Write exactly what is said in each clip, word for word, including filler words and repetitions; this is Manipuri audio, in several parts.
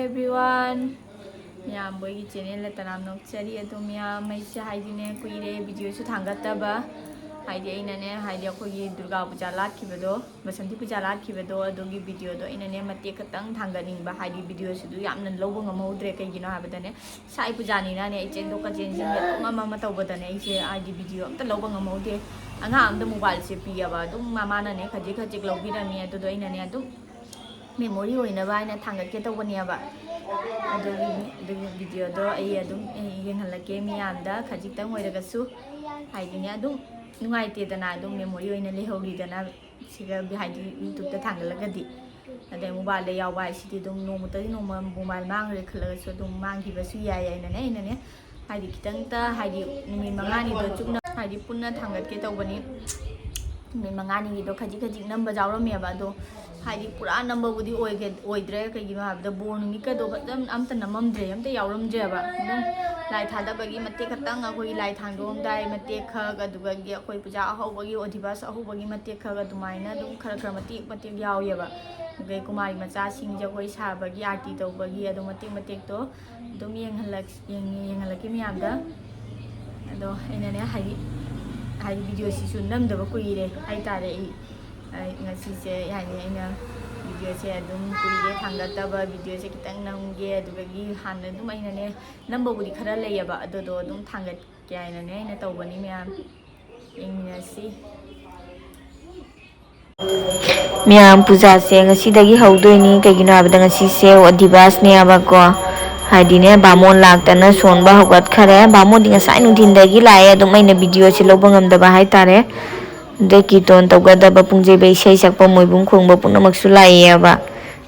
Everyone, ꯃꯌꯥꯝꯕꯣꯏꯒꯤ ꯆꯦꯅꯦꯜꯗ ꯇꯔꯥꯝꯅ ꯑꯣꯛꯆꯔꯤ꯫ ꯑꯗꯣ ꯃꯌꯥꯝ, ꯑꯩꯁꯦ ꯍꯥꯏꯗꯤꯅꯦ, ꯀꯨꯏꯔꯦ ꯚꯤꯗꯤꯑꯣꯁꯨ ꯊꯥꯡꯒꯠꯇꯕ꯫ ꯍꯥꯏꯗꯤ ꯑꯩꯅꯅꯦ, ꯍꯥꯏꯗꯤ ꯑꯩꯈꯣꯏꯒꯤ ꯗꯨꯔꯒꯥ ꯄꯨꯖꯥ ꯂꯥꯠꯈꯤꯕꯗꯣ, ꯕꯁꯟꯇꯤ ꯄꯨꯖꯥ ꯂꯥꯠꯈꯤꯕꯗꯣ, ꯑꯗꯨꯒꯤ ꯚꯤꯗꯤꯑꯣꯗꯣ ꯑꯩꯅꯅꯦ ꯃꯇꯦꯛ ꯈꯛꯇꯪ ꯊꯥꯡꯒꯠꯅꯤꯡꯕ꯫ ꯍꯥꯏꯗꯤ ꯚꯤꯗꯤꯑꯣꯁꯤꯗ ꯌꯥꯝꯅ ꯂꯧꯕ ꯉꯝꯍꯧꯗ꯭ꯔꯦ꯫ ꯀꯩꯒꯤꯅꯣ ꯍꯥꯏꯕꯗꯅꯦ, ꯏꯁꯥ ꯏꯄꯨꯖꯥꯅꯤꯅꯅꯦ, ꯑꯩ ꯆꯦꯟꯊꯣꯛꯀ ꯆꯦꯟꯁꯤꯟꯒ ꯑꯗꯨꯝ ꯑꯃ ꯑꯃ ꯇꯧꯕꯗꯅꯦ, ꯑꯩꯁꯦ ꯍꯥꯏꯗꯤ ꯚꯤꯗꯤꯑꯣ ꯑꯝꯇ ꯂꯧꯕ ꯉꯝꯍꯧꯗꯦ꯫ ꯑꯉꯥꯡ ꯑꯝꯗ ꯃꯣꯕꯥꯏꯜꯁꯦ ꯄꯤꯌꯦꯕ, ꯑꯗꯨꯝ ꯃꯃꯥꯅꯅꯦ ꯈꯖꯤꯛ ꯈꯖꯤꯛ ꯂꯧꯕꯤꯔꯝꯃꯤ꯫ ꯑꯗꯨꯗꯣ ꯑꯩꯅꯅꯦ ꯑꯗꯨꯝ ꯃꯦꯃꯣꯔꯤ ꯑꯣꯏꯅꯕ ꯍꯥꯏꯅ ꯊꯥꯡꯒꯠꯀꯦ ꯇꯧꯕꯅꯦꯕ꯫ ꯑꯗꯨꯒꯤ, ꯑꯗꯨꯒꯤ ꯚꯤꯗꯤꯑꯣꯗꯣ ꯑꯩ ꯑꯗꯨꯝ ꯌꯦꯡꯍꯜꯂꯛꯀꯦ ꯃꯤꯌꯥꯝꯗ, ꯈꯖꯤꯛꯇꯪ ꯑꯣꯏꯔꯒꯁꯨ꯫ ꯍꯥꯏꯗꯤꯅꯦ, ꯑꯗꯨꯝ ꯅꯨꯡꯉꯥꯏꯇꯦꯗꯅ, ꯑꯗꯨꯝ ꯃꯦꯃꯣꯔꯤ ꯑꯣꯏꯅ ꯂꯩꯍꯧꯔꯤꯗꯅ꯫ ꯁꯤꯒ ꯍꯥꯏꯗꯤ ꯌꯨꯇ꯭ꯌꯨꯕꯇ ꯊꯥꯡꯒꯠꯂꯒꯗꯤ꯫ ꯑꯗꯩ ꯃꯣꯕꯥꯏꯜꯗ ꯌꯥꯎꯕ ꯍꯥꯏꯁꯤꯗꯤ ꯑꯗꯨꯝ ꯅꯣꯡꯃꯇꯗꯤ ꯅꯣꯡꯃ ꯃꯣꯕꯥꯏꯜ ꯃꯥꯡꯈ꯭ꯔꯦ ꯈꯜꯂꯒꯁꯨ ꯑꯗꯨꯝ ꯃꯥꯡꯈꯤꯕꯁꯨ ꯌꯥꯏ ꯍꯥꯏꯅꯅꯦ ꯑꯩꯅꯅꯦ, ꯍꯥꯏꯗꯤ ꯈꯤꯇꯪꯇ, ꯍꯥꯏꯗꯤ ꯅꯨꯃꯤꯠ ꯃꯉꯥꯅꯤꯗꯣ ꯆꯨꯞꯅ ꯍꯥꯏꯗꯤ ꯄꯨꯟꯅ ꯊꯥꯡꯒꯠꯀꯦ ꯇꯧꯕꯅꯤ꯫ ꯅꯨꯃꯤꯠ ꯃꯉꯥꯅꯤꯒꯤꯗꯣ ꯈꯖꯤꯛ ꯈꯖꯤꯛ ꯅꯝꯕ ꯌꯥꯎꯔꯝꯃꯦꯕ꯫ ꯑꯗꯣ ꯍꯥꯏꯗꯤ ꯄꯨꯔꯥ ꯅꯝꯕꯕꯨꯗꯤ ꯑꯣꯏꯒ-, ꯑꯣꯏꯗ꯭ꯔꯦ꯫ ꯀꯩꯒꯤꯅꯣ ꯍꯥꯏꯕꯗ ꯕꯣꯔ ꯅꯨꯃꯤꯠꯀꯗꯣ ꯐꯖꯅ ꯑꯝꯇ ꯅꯝꯃꯝꯗ꯭ꯔꯦ, ꯑꯝꯇ ꯌꯥꯎꯔꯝꯗ꯭ꯔꯦꯕ꯫ ꯑꯗꯨꯝ ꯂꯥꯏ ꯊꯥꯗꯕꯒꯤ ꯃꯇꯦꯛ ꯈꯛꯇꯪ, ꯑꯩꯈꯣꯏꯒꯤ ꯂꯥꯏ ꯊꯥꯡꯗꯣꯛꯑꯝꯗꯥꯏ ꯃꯇꯦꯛ ꯈꯛ, ꯑꯗꯨꯗꯒꯤ ꯑꯩꯈꯣꯏ ꯄꯨꯖꯥ ꯑꯍꯧꯕꯒꯤ, ꯑꯣꯙꯤꯕꯥꯁ ꯑꯍꯧꯕꯒꯤ ꯃꯇꯦꯛ ꯈꯛ, ꯑꯗꯨꯃꯥꯏꯅ ꯑꯗꯨꯝ ꯈꯔ ꯈꯔ ꯃꯇꯦꯛ ꯃꯇꯦꯛ ꯌꯥꯎꯋꯦꯕ꯫ ꯑꯗꯩ ꯀꯨꯃꯥꯔꯤ ꯃꯆꯥꯁꯤꯡ ꯖꯒꯣꯏ ꯁꯥꯕꯒꯤ, ꯑꯥꯔꯇꯤ ꯇꯧꯕꯒꯤ, ꯑꯗꯨ ꯃꯇꯦꯛ ꯃꯇꯦꯛꯇꯣ ꯑꯗꯨꯝ ꯌꯦꯡꯍꯜꯂꯛ-, ꯌꯦꯡ-, ꯌꯦꯡꯍꯜꯂꯛꯀꯦ ꯃꯌꯥꯝꯗ꯫ ꯑꯗꯣ ꯑꯩꯅꯅꯦ ꯍꯥꯏꯗꯤ, ꯍꯥꯏꯗꯤ ꯚꯤꯗꯤꯑꯣꯁꯤꯁꯨ ꯅꯝꯗꯕ ꯀꯨꯏꯔꯦ ꯍꯥꯏꯇꯥꯔꯦ꯫ ꯑꯩ, ꯑꯩ ꯉꯁꯤꯁꯦ ꯍꯥꯏꯗꯤ ꯑꯩꯅ ꯚꯤꯗꯤꯑꯣꯁꯦ ꯑꯗꯨꯝ ꯀꯨꯏꯔꯦ ꯊꯥꯡꯒꯠꯇꯕ, ꯚꯤꯗꯤꯑꯣꯁꯦ ꯈꯤꯇꯪ ꯅꯝꯒꯦ꯫ ꯑꯗꯨꯗꯒꯤ ꯍꯥꯟꯅ ꯑꯗꯨꯝ ꯑꯩꯅꯅꯦ ꯅꯝꯕꯕꯨꯗꯤ ꯈꯔ ꯂꯩꯌꯦꯕ, ꯑꯗꯨꯗꯣ ꯑꯗꯨꯝ ꯊꯥꯡꯒꯠꯀꯦ ꯍꯥꯏꯅꯅꯦ ꯑꯩꯅ ꯇꯧꯕꯅꯤ ꯃꯌꯥꯝ꯫ ꯌꯦꯡꯃꯤꯟꯅꯁꯤ꯫ ꯃꯌꯥꯝ, ꯄꯨꯖꯥꯁꯦ ꯉꯁꯤꯗꯒꯤ ꯍꯧꯗꯣꯏꯅꯤ꯫ ꯀꯩꯒꯤꯅꯣ ꯍꯥꯏꯕꯗ ꯉꯁꯤꯁꯦ ꯑꯣꯙꯤꯕꯥꯁꯅꯦꯕꯀꯣ꯫ ꯍꯥꯏꯗꯤꯅꯦ, ꯕꯥꯃꯣꯟ ꯂꯥꯛꯇꯅ ꯁꯣꯟꯕ ꯍꯧꯒꯠꯈꯔꯦ꯫ ꯕꯥꯃꯣꯟꯗꯤ ꯉꯁꯥꯏ ꯅꯨꯡꯊꯤꯟꯗꯒꯤ ꯂꯥꯛꯑꯦ, ꯑꯗꯨꯝ ꯑꯩꯅ ꯚꯤꯗꯤꯑꯣꯁꯦ ꯂꯧꯕ ꯉꯝꯗꯕ ꯍꯥꯏꯇꯥꯔꯦ꯫ ꯑꯗꯩ ꯀꯤꯔꯇꯣꯟ ꯇꯧꯒꯗꯕ, ꯄꯨꯡ ꯌꯩꯕ, ꯏꯁꯩ ꯁꯛꯄ, ꯃꯣꯏꯕꯨꯡ ꯈꯣꯡꯕ ꯄꯨꯝꯅꯃꯛꯁꯨ ꯂꯥꯛꯑꯦꯕ꯫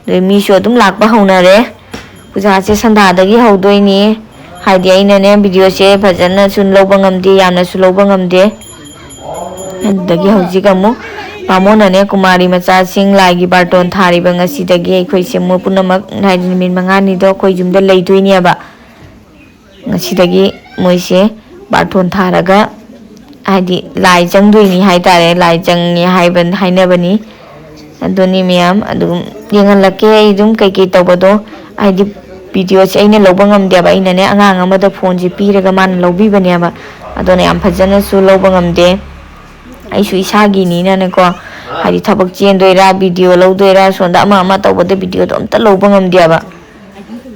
ꯑꯗꯩ ꯃꯤꯁꯨ ꯑꯗꯨꯝ ꯂꯥꯛꯄ ꯍꯧꯅꯔꯦ꯫ ꯄꯨꯖꯥꯁꯦ ꯁꯟꯗꯥꯗꯒꯤ ꯍꯧꯗꯣꯏꯅꯤ꯫ ꯍꯥꯏꯗꯤ ꯑꯩꯅꯅꯦ, ꯚꯤꯗꯤꯑꯣꯁꯦ ꯐꯖꯅꯁꯨ ꯂꯧꯕ ꯉꯝꯗꯦ, ꯌꯥꯝꯅꯁꯨ ꯂꯧꯕ ꯉꯝꯗꯦ꯫ ꯑꯗꯨꯗꯒꯤ ꯍꯧꯖꯤꯛ ꯑꯃꯨꯛ ꯕꯥꯃꯣꯟꯅꯅꯦ ꯀꯨꯃꯥꯔꯤ ꯃꯆꯥꯁꯤꯡ ꯂꯥꯏꯒꯤ ꯕꯥꯔꯇꯣꯟ ꯊꯥꯔꯤꯕ ꯉꯁꯤꯗꯒꯤ ꯑꯩꯈꯣꯏꯁꯦ ꯃꯣꯏ ꯄꯨꯝꯅꯃꯛ ꯍꯥꯏꯗꯤ ꯅꯨꯃꯤꯠ ꯃꯉꯥꯅꯤꯗꯣ ꯑꯩꯈꯣꯏ ꯌꯨꯝꯗ ꯂꯩꯗꯣꯏꯅꯦꯕ꯫ ꯉꯁꯤꯗꯒꯤ ꯃꯣꯏꯁꯦ ꯕꯥꯔꯇꯣꯟ ꯊꯥꯔꯒ ꯍꯥꯏꯗꯤ ꯂꯥꯏ ꯆꯪꯗꯣꯏꯅꯤ ꯍꯥꯏꯇꯥꯔꯦ, ꯂꯥꯏ ꯆꯪꯉꯦ ꯍꯥꯏꯕ, ꯍꯥꯏꯅꯕꯅꯤ꯫ ꯑꯗꯨꯅꯤ ꯃꯌꯥꯝ, ꯑꯗꯨꯝ ꯌꯦꯡꯍꯜꯂꯛꯀꯦ ꯑꯩ ꯑꯗꯨꯝ ꯀꯩꯀꯩ ꯇꯧꯕꯗꯣ꯫ ꯍꯥꯏꯗꯤ ꯚꯤꯗꯤꯑꯣꯁꯦ ꯑꯩꯅ ꯂꯧꯕ ꯉꯝꯗꯦꯕ꯫ ꯑꯩꯅꯅꯦ, ꯑꯉꯥꯡ ꯑꯃꯗ ꯐꯣꯟꯁꯦ ꯄꯤꯔꯒ ꯃꯥꯅ ꯂꯧꯕꯤꯕꯅꯦꯕ꯫ ꯑꯗꯨꯅ ꯌꯥꯝ ꯐꯖꯅꯁꯨ ꯂꯧꯕ ꯉꯝꯗꯦ꯫ ꯑꯩꯁꯨ ꯏꯁꯥꯒꯤꯅꯤꯅꯅꯦꯀꯣ, ꯍꯥꯏꯗꯤ ꯊꯕꯛ ꯆꯦꯟꯗꯣꯏꯔꯥ, ꯚꯤꯗꯤꯑꯣ ꯂꯧꯗꯣꯏꯔꯥ, ꯁꯣꯝꯗ ꯑꯃ ꯑꯃ ꯇꯧꯕꯗ ꯚꯤꯗꯤꯑꯣꯗꯣ ꯑꯝꯇ ꯂꯧꯕ ꯉꯝꯗꯦꯕ꯫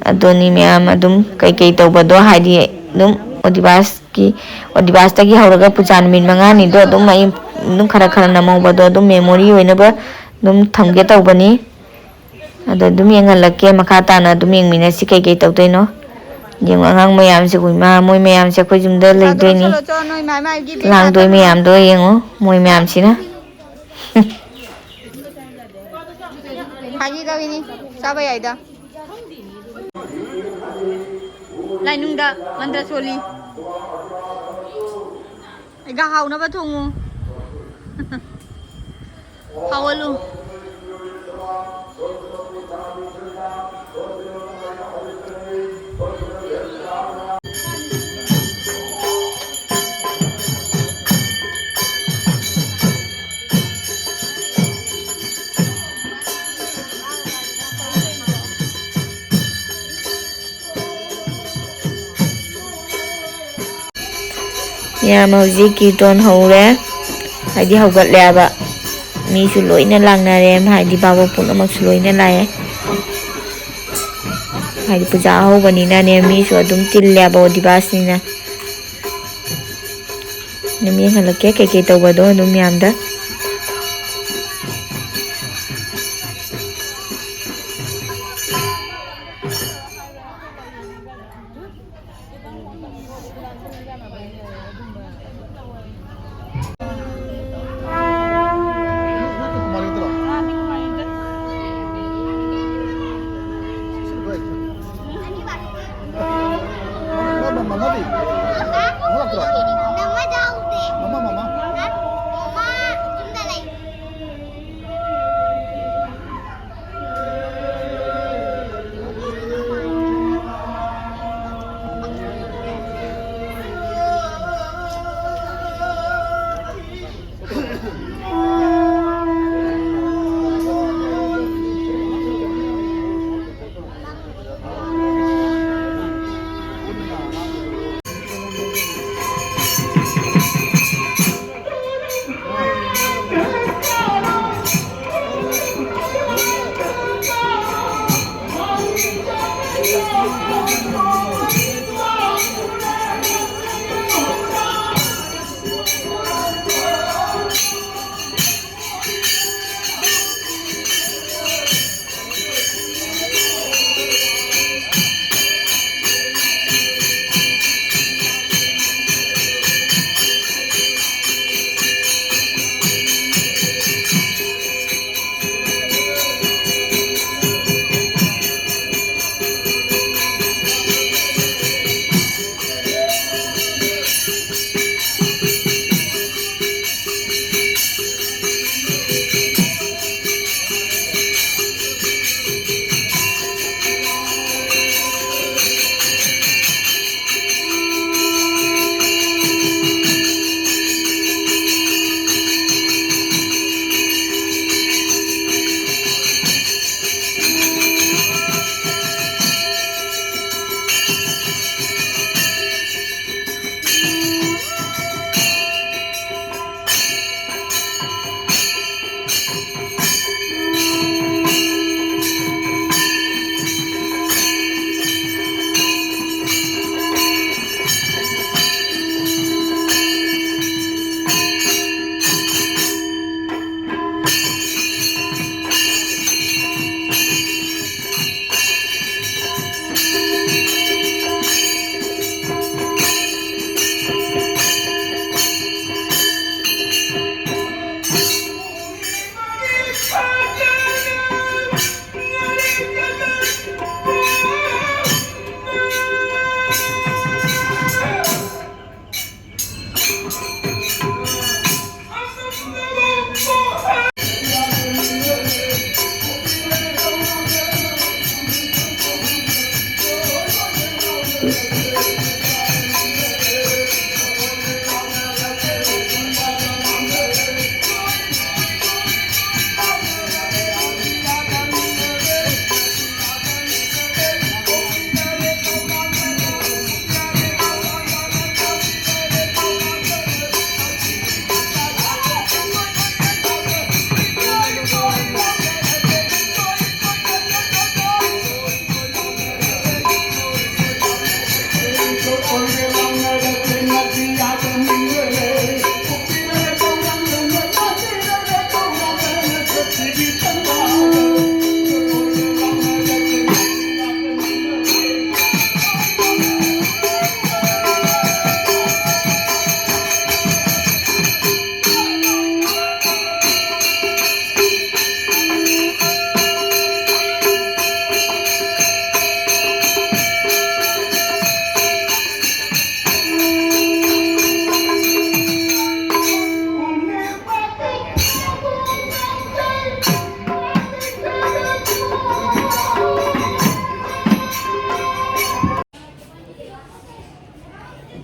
ꯑꯗꯨꯅꯤ ꯃꯌꯥꯝ, ꯑꯗꯨꯝ ꯀꯩꯀꯩ ꯇꯧꯕꯗꯣ, ꯍꯥꯏꯗꯤ ꯑꯗꯨꯝ ꯑꯣꯗꯤꯕꯥꯁꯀꯤ, ꯑꯣꯗꯤꯕꯥꯁꯇꯒꯤ ꯍꯧꯔꯒ ꯄꯨꯖꯥ ꯅꯨꯃꯤꯠ ꯃꯉꯥꯅꯤꯗꯣ ꯑꯗꯨꯝ ꯑꯩ ꯑꯗꯨꯝ ꯈꯔ ꯈꯔ ꯅꯝꯍꯧꯕꯗꯣ ꯑꯗꯨꯝ ꯃꯦꯃꯣꯔꯤ ꯑꯣꯏꯅꯕ ꯑꯗꯨꯝ ꯊꯝꯒꯦ ꯇꯧꯕꯅꯤ꯫ ꯑꯗꯣ ꯑꯗꯨꯝ ꯌꯦꯡꯍꯜꯂꯛꯀꯦ, ꯃꯈꯥ ꯇꯥꯅ ꯑꯗꯨꯝ ꯌꯦꯡꯃꯤꯟꯅꯁꯤ ꯀꯩꯀꯩ ꯇꯧꯗꯣꯏꯅꯣ꯫ ꯌꯦꯡꯉꯣ ꯑꯉꯥꯡ ꯃꯌꯥꯝꯁꯦ, ꯎꯏꯃꯥ, ꯃꯣꯏ ꯃꯌꯥꯝꯁꯦ ꯑꯩꯈꯣꯏ ꯌꯨꯝꯗ ꯂꯩꯗꯣꯏꯅꯤ꯫ ꯂꯥꯡꯗꯣꯏ ꯃꯌꯥꯝꯗꯣ ꯌꯦꯡꯉꯣ, ꯃꯣꯏ ꯃꯌꯥꯝꯁꯤꯅ꯫ ꯐꯥꯒꯤ ꯇꯧꯔꯤꯅꯤ, ꯆꯥꯕ ꯌꯥꯏꯗ꯫ ꯂꯥꯏꯅꯨꯡꯗ ꯃꯟꯗ꯭ꯔ ꯁꯣꯜꯂꯤ꯫ ꯑꯩꯒ ꯍꯥꯎꯅꯕ ꯊꯣꯡꯉꯨ꯫ ꯍꯥꯎꯍꯜꯂꯨ꯫ ꯃꯌꯥꯝ ꯍꯧꯖꯤꯛ ꯀꯤꯔꯇꯣꯟ ꯍꯧꯔꯦ, ꯍꯥꯏꯗꯤ ꯍꯧꯒꯠꯂꯦꯕ꯫ ꯃꯤꯁꯨ ꯂꯣꯏꯅ ꯂꯥꯡꯅꯔꯦ, ꯍꯥꯏꯗꯤ ꯚꯥꯕꯣꯛ ꯄꯨꯝꯅꯃꯛꯁꯨ ꯂꯣꯏꯅ ꯂꯥꯛꯑꯦ꯫ ꯍꯥꯏꯗꯤ ꯄꯨꯖꯥ ꯑꯍꯧꯕꯅꯤꯅꯅꯦ, ꯃꯤꯁꯨ ꯑꯗꯨꯝ ꯇꯤꯜꯂꯦꯕ ꯑꯣꯗꯤꯕꯥꯁꯅꯤꯅ꯫ ꯑꯗꯨꯝ ꯌꯦꯡꯍꯜꯂꯛꯀꯦ ꯀꯩꯀꯩ ꯇꯧꯕꯗꯣ ꯑꯗꯨꯝ ꯃꯌꯥꯝꯗ꯫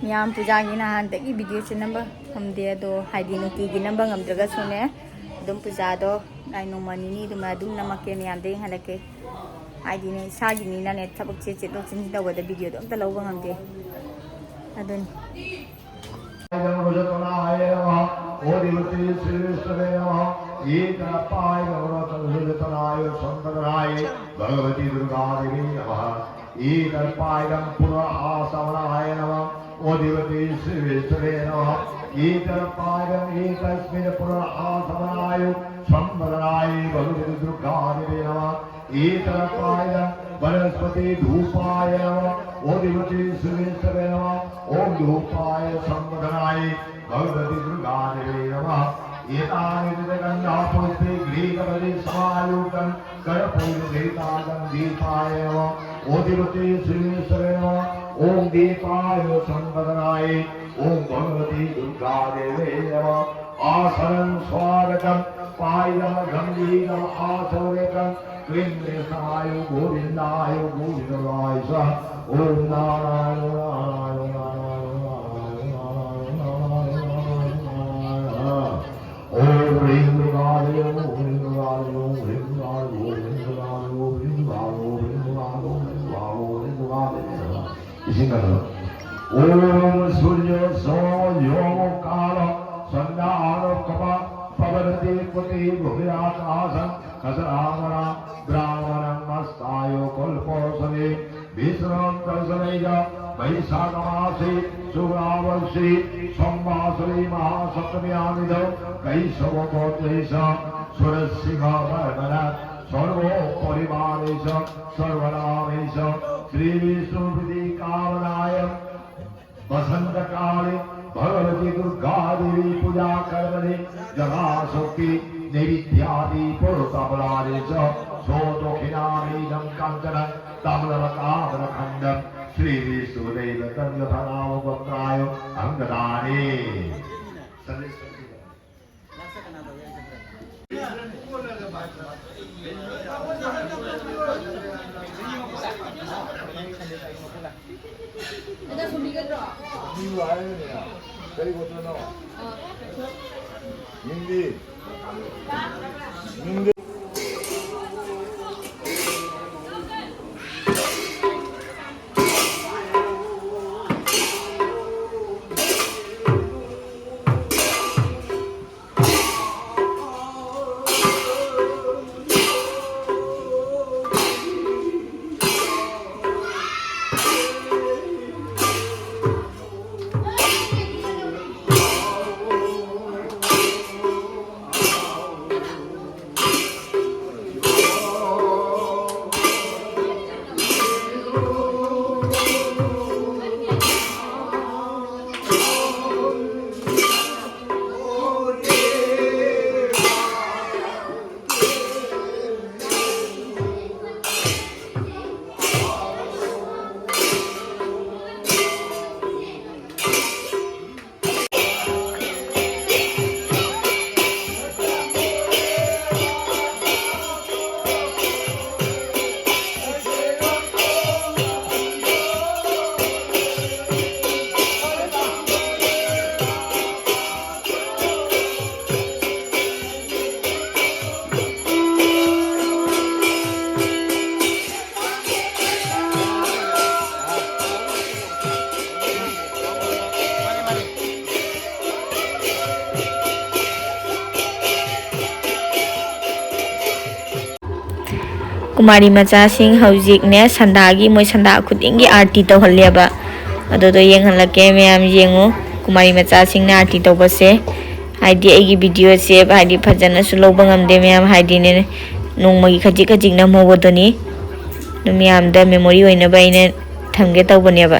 ꯃꯌꯥꯝ ꯄꯨꯖꯥꯒꯤ ꯅꯍꯥꯟꯗꯒꯤ ꯚꯤꯗꯤꯑꯣꯁꯦ ꯅꯝꯕ ꯉꯝꯗꯦ, ꯑꯗꯣ ꯍꯥꯏꯗꯤ ꯅꯨꯡꯇꯤꯒꯤ ꯅꯝꯕ ꯉꯝꯗ꯭ꯔꯒꯁꯨꯅꯦ, ꯑꯗꯨꯝ ꯄꯨꯖꯥꯗꯣ ꯂꯥꯏ ꯅꯣꯡꯃ ꯅꯤꯅꯤꯗꯨꯃ ꯑꯗꯨꯝ ꯅꯝꯃꯛꯀꯦ, ꯃꯌꯥꯝꯗ ꯌꯦꯡꯍꯜꯂꯛꯀꯦ꯫ ꯍꯥꯏꯗꯤꯅꯦ, ꯏꯁꯥꯒꯤꯅꯤꯅꯅꯦ, ꯊꯕꯛꯁꯦ ꯆꯦꯟꯊꯣꯛ ꯆꯦꯟꯁꯤꯟ ꯇꯧꯕꯗ ꯚꯤꯗꯤꯑꯣꯗꯣ ꯑꯝꯇ ꯂꯧꯕ ꯉꯝꯗꯦ꯫ ꯑꯗꯨꯅꯤ꯫ ॐ देवते श्रीविष्णवे नमः। ईतरप्पाय नवरत्नभूषितनाय संवदनाय भगवती दुर्गा देवी नमः। ईतरप्पाय पुनरासवनाय नमः। ॐ देवते श्रीविष्णवे नमः। ईतरप्पाय एकस्मिन् पुनरासवनाय संवदनाय भगवती दुर्गा देवी नमः। ईतरप्पाय वनस्पति धूपाय नमः। ॐ देवते श्रीविष्णवे नमः। ॐ धूपाय संवदनाय भगवती दुर्गा देवी नमः। एतानि च गन्धा पुष्पे गृहीतवती समायुक्तं कर्पूरगृहीताग्नं दीपाय नमः। ॐ देवते श्रीविष्णवे नमः। ॐ दीपाय संवदनाय ॐ भगवती दुर्गा देवी नमः। आसनं स्वागतं पाय्यमघ्नं गीतमासौरेकं क्रीं कृष्णाय गोविन्दाय गोविन्दराय सः ॐ नारायण नारायण नारायण नारायण नारायण नारायण नारायण नारायण। ॐ ह्रीं दुर्गादेव ॐ ह्रीं दुर्गादेव ॐ ह्रीं दुर्गादेव ॐ ह्रीं दुर्गादेव ॐ ह्रीं दुर्गादेव ॐ ह्रीं दुर्गादेव ॐ ह्रीं दुर्गादेव। इसी तरह ॐ सूर्य सोम योम काल संध्या अनुकप पवनति पति भूमि आकाशं खसरामणा ब्राह्मणं मस्तायो कल्पसमे विष्णुं दर्शनैः वैशाखमासे शुक्लावंशे संवत्सरे महासप्तम्यामिदं कैशवगोत्रेश सुरसिंहवर्मणा सर्वपरिवारेश सर्वनामेश श्रीविष्णुप्रीतिकामनाय वसन्तकाले भगवती दुर्गादेवी पूजाकर्मणि यथाशक्ति नैवेद्यादि पूर्वताम्बूलानि च सदक्षिणानीदं काञ्चनं ताम्रताम्रखण्डं श्रीविष्णुदेवतं यथानामगोत्राय अहं ददामि। ꯑꯗ ꯁꯨꯝꯕꯤꯒꯗ꯭ꯔꯣ? ꯃꯤꯕꯨ ꯍꯥꯏꯔꯒꯅꯦ, ꯀꯔꯤ ꯒꯣꯇ꯭ꯔꯅꯣ? ꯑꯥ꯫ ꯃꯤꯡꯗꯤ? ꯃꯤꯡꯗꯤ? ꯀꯨꯃꯥꯔꯤ ꯃꯆꯥꯁꯤꯡ ꯍꯧꯖꯤꯛꯅꯦ ꯁꯟꯗꯥꯒꯤ, ꯃꯣꯏ ꯁꯟꯗꯥ ꯈꯨꯗꯤꯡꯒꯤ ꯑꯥꯔꯇꯤ ꯇꯧꯍꯜꯂꯦꯕ꯫ ꯑꯗꯨꯗꯣ ꯌꯦꯡꯍꯜꯂꯛꯀꯦ ꯃꯌꯥꯝ, ꯌꯦꯡꯉꯨ ꯀꯨꯃꯥꯔꯤ ꯃꯆꯥꯁꯤꯡꯅ ꯑꯥꯔꯇꯤ ꯇꯧꯕꯁꯦ꯫ ꯍꯥꯏꯗꯤ ꯑꯩꯒꯤ ꯚꯤꯗꯤꯑꯣꯁꯦ ꯍꯥꯏꯗꯤ ꯐꯖꯅꯁꯨ ꯂꯧꯕ ꯉꯝꯗꯦ ꯃꯌꯥꯝ, ꯍꯥꯏꯗꯤꯅꯦ ꯅꯣꯡꯃꯒꯤ ꯈꯖꯤꯛ ꯈꯖꯤꯛ ꯅꯝꯍꯧꯕꯗꯨꯅꯤ꯫ ꯑꯗꯨ ꯃꯌꯥꯝꯗ ꯃꯦꯃꯣꯔꯤ ꯑꯣꯏꯅꯕ ꯑꯩꯅ ꯊꯝꯒꯦ ꯇꯧꯕꯅꯦꯕ꯫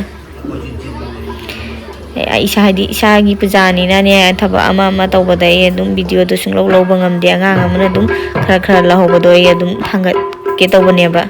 ꯑꯦ, ꯑꯩ ꯏꯁꯥ, ꯍꯥꯏꯗꯤ ꯏꯁꯥꯒꯤ ꯄꯨꯖꯥꯅꯤꯅꯅꯦ, ꯊꯕꯛ ꯑꯃ ꯑꯃ ꯇꯧꯕꯗ ꯑꯩ ꯑꯗꯨꯝ ꯚꯤꯗꯤꯑꯣꯗꯣ ꯁꯨꯡꯂꯧ ꯂꯧꯕ ꯉꯝꯗꯦ꯫ ꯑꯉꯥꯡ ꯑꯃꯅ ꯑꯗꯨꯝ ꯈꯔ ꯈꯔ ꯂꯧꯍꯧꯕꯗꯣ ꯑꯩ ꯑꯗꯨꯝ ꯊꯥꯡꯒꯠꯀꯦ ꯇꯧꯕꯅꯦꯕ꯫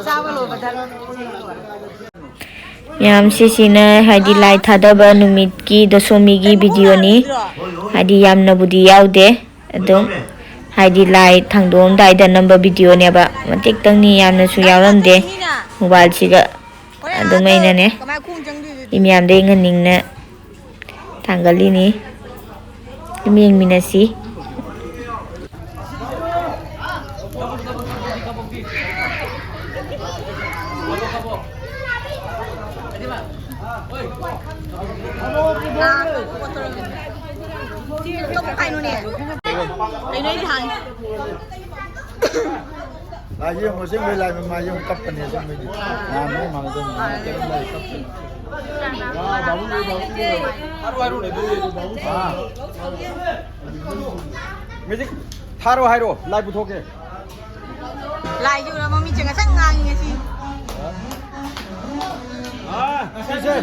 ꯆꯥꯕ ꯂꯣꯏꯕꯗ꯫ ꯃꯌꯥꯝ, ꯁꯤꯁꯤꯅ ꯍꯥꯏꯗꯤ ꯂꯥꯏ ꯊꯥꯗꯕ ꯅꯨꯃꯤꯠꯀꯤ ꯗꯁꯣꯃꯤꯒꯤ ꯚꯤꯗꯤꯑꯣꯅꯤ꯫ ꯍꯥꯏꯗꯤ ꯌꯥꯝꯅꯕꯨꯗꯤ ꯌꯥꯎꯗꯦ, ꯑꯗꯨꯝ ꯍꯥꯏꯗꯤ ꯂꯥꯏ ꯊꯥꯡꯗꯣꯛꯑꯝꯗꯥꯏꯗ ꯅꯝꯕ ꯚꯤꯗꯤꯑꯣꯅꯦꯕ꯫ ꯃꯇꯦꯛꯇꯪꯅꯤ, ꯌꯥꯝꯅꯁꯨ ꯌꯥꯎꯔꯝꯗꯦ꯫ ꯃꯣꯕꯥꯏꯜꯁꯤꯒ ꯑꯗꯨꯝ ꯑꯩꯅꯅꯦ ꯃꯤ ꯃꯌꯥꯝꯗ ꯌꯦꯡꯍꯟꯅꯤꯡꯅ ꯊꯥꯡꯒꯠꯂꯤꯅꯤ꯫ ꯑꯗꯨꯝ ꯌꯦꯡꯃꯤꯟꯅꯁꯤ꯫ ꯀꯩꯅꯣ ꯑꯩꯗꯤ ꯍꯥꯡꯉꯤ꯫ ꯂꯥꯏ ꯌꯦꯡꯉꯣ, ꯑꯁꯦꯡꯕꯩ ꯂꯥꯏ ꯃꯃꯥ ꯌꯦꯡꯉꯣ, ꯀꯞꯄꯅꯦ ꯑꯁꯦꯡꯕꯩꯗꯤ꯫ ꯃꯥꯟꯕ ꯃꯥꯟꯅꯗꯕꯅꯤ꯫ ꯀꯔꯤꯝ ꯂꯥꯏ ꯀꯞꯄꯅꯤ꯫ ꯑꯥ꯫ ꯃ꯭ꯌꯨꯖꯤꯛ ꯊꯥꯔꯣ ꯍꯥꯏꯔꯣ, ꯂꯥꯏ ꯄꯨꯊꯣꯛꯀꯦ꯫ ꯂꯥꯏꯁꯦ ꯎꯔ ꯃꯃꯤꯠꯁꯦ ꯉꯁꯪ ꯉꯥꯡꯉꯤ ꯉꯁꯤ꯫ ꯑꯥ, ꯁꯤꯁꯦ꯫